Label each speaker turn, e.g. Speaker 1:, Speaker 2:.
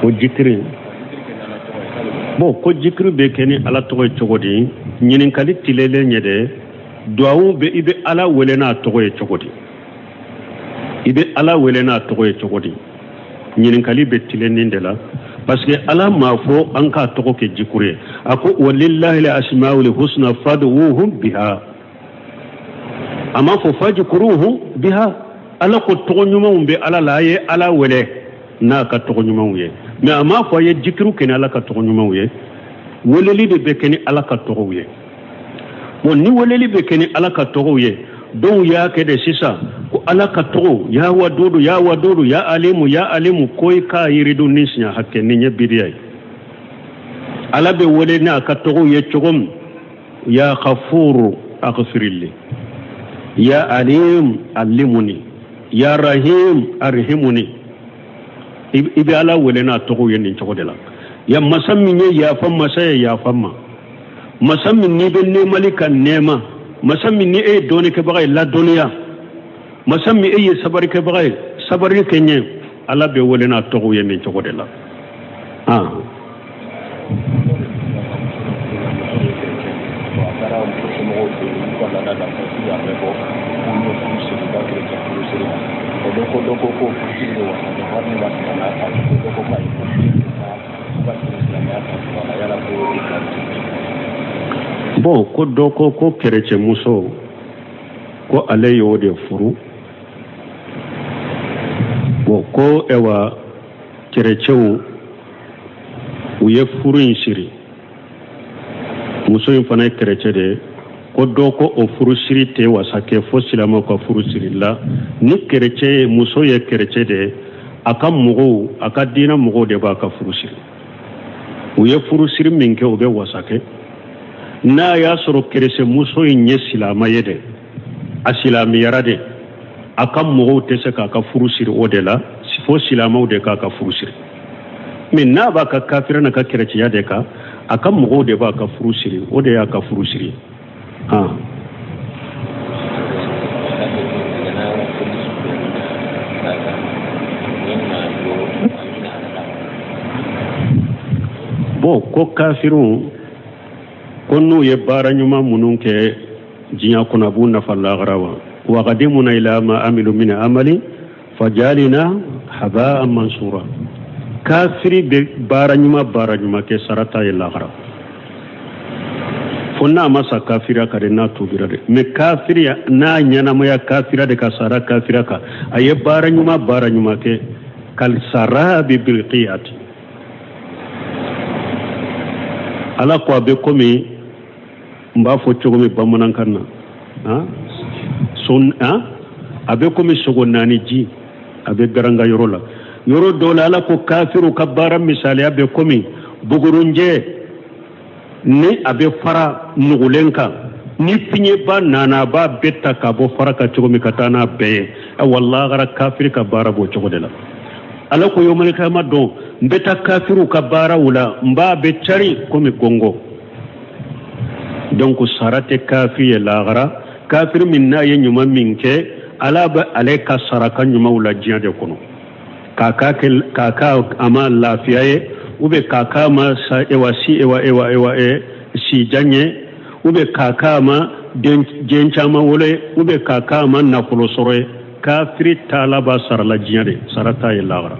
Speaker 1: Ko jikiri, bon, ko jikiri bɛ kɛ ni Ala tɔgɔ ye cogo di? Ɲininkali tilelen ye dɛ. Duwawu bɛ, i bɛ Ala wele n'a tɔgɔ ye cogo di? I bɛ Ala wele n'a tɔgɔ ye cogo di? Ɲininkali bɛ tilennin de la, parce que Ala m'a fɔ an k'a tɔgɔ kɛ jikuru ye. A ko walillahi asmaul husna fad'uhum biha, a m'a fɔ fajkuruhum biha. Ala ko tɔgɔ ɲumanw bɛ Ala la, a ye Ala wele n'a ka tɔgɔ ɲumanw ye, mais a m'a fɔ a ye jikiru kɛ ni Ala ka tɔgɔ ɲumanw ye. Weleli de bɛ kɛ ni Ala ka tɔgɔw ye. Bon, ni weleli bɛ kɛ ni Ala ka tɔgɔw ye, dɔw y'a kɛ de sisan ko Ala ka tɔgɔw, ya wadudu, ya wadudu, ya alimu, ya alimu, ko i k'a yiridu ni siɲɛ hakɛ. Nin ye bidiya ye. Ala bɛ wele n'a ka tɔgɔw ye cogo min, ya ghafuru aghfirli, ya alim allimuni, ya rahim arhimuni. I bɛ Ala wele n'a tɔgɔw ye nin cogo de la. Ya masa min ye yafa masa ye, yafa ma. Masa min n'i bɛ nɛɛmali ka nɛɛma, masa min ni e ye dɔnnikɛbaga ye, ladɔnniya. Masa min e ye sabarikɛbaga ye, sabari kɛ ɲɛ. Ala bɛ wele n'a tɔgɔw ye nin cogo de la. Ah, bon, ko dɔ ko ko kerecɛmuso, ko ale y'o de furu. Bon, ko ɛwa kerecɛw u ye furu in siri, muso in fana ye kerecɛ de ye. Ko dɔ ko o furu siri tɛ wasa kɛ fo silamɛw ka furu siri la. Ni kerecɛ ye, muso ye kerecɛ de ye, a ka mɔgɔw, a ka diinɛ mɔgɔw de b'a ka furu siri. U ye furu siri min kɛ, o bɛ wasa kɛ. N'a y'a sɔrɔ kerecɛ muso in ye silamɛ ye dɛ, a silamɛyara de, a ka mɔgɔw tɛ se k'a ka furu siri o de la, fo silamɛw de k'a ka furu siri. Mais n'a b'a ka kafira n'a ka kerecɛya de kan, a ka mɔgɔw de b'a ka furu siri, o de y'a ka furu siri. Ah, bon, ko kafiriw ko n'u ye baara ɲuman minnu kɛ diɲɛ kɔnɔ, a b'u nafa lahara wa? Waqadimuna ila ma amilu min amali fajalina haba'an mansura. Kafiri bɛ baara ɲuman, baara ɲuman kɛ, sara t'a ye lahara, fo n'a ma sa kafiriya kan de, n'a tubira de. Mais kafiriya n'a ɲɛnamaya kafira de ka sara kafira kan, a ye baara ɲuman, baara ɲuman kɛ, kalsarabi bilqiyati. Ala ko a bɛ komi n b'a fɔ cogo min bamanankan na, a bɛ komi sogo naani ji a bɛ garanga yɔrɔ la. Yɔrɔ dɔw la, Ala ko kafiru ka baara misaliya bɛ komi bugurunjɛ ni a bɛ fara nugulen kan, ni fiɲɛba nana, a b'a bɛɛ ta ka bɔ fara kan cogo min ka taa n'a bɛɛ ye. Awa, lahara kafiri ka baara b'o cogo de la. Ala ko yomalikama don, n bɛ taa kafiriw ka baaraw la, n b'a bɛ cari komi gɔngɔ. Donc sara tɛ kafiri ye lahara. Kafiri min n'a ye ɲuman min kɛ, Ala bɛ ale ka saraka ɲumanw la diɲɛ de kɔnɔ, k'a k'a a ma lafiya ye, ou bien k'a k'a ma sa ewa si ewa ewa ewa e si jan ye, ou bien k'a k'a ma den caman wolo ye, ou bien k'a k'a ma nafolo sɔrɔ ye. Kafiri taala b'a sara la diɲɛ de, sara t'a ye lahara.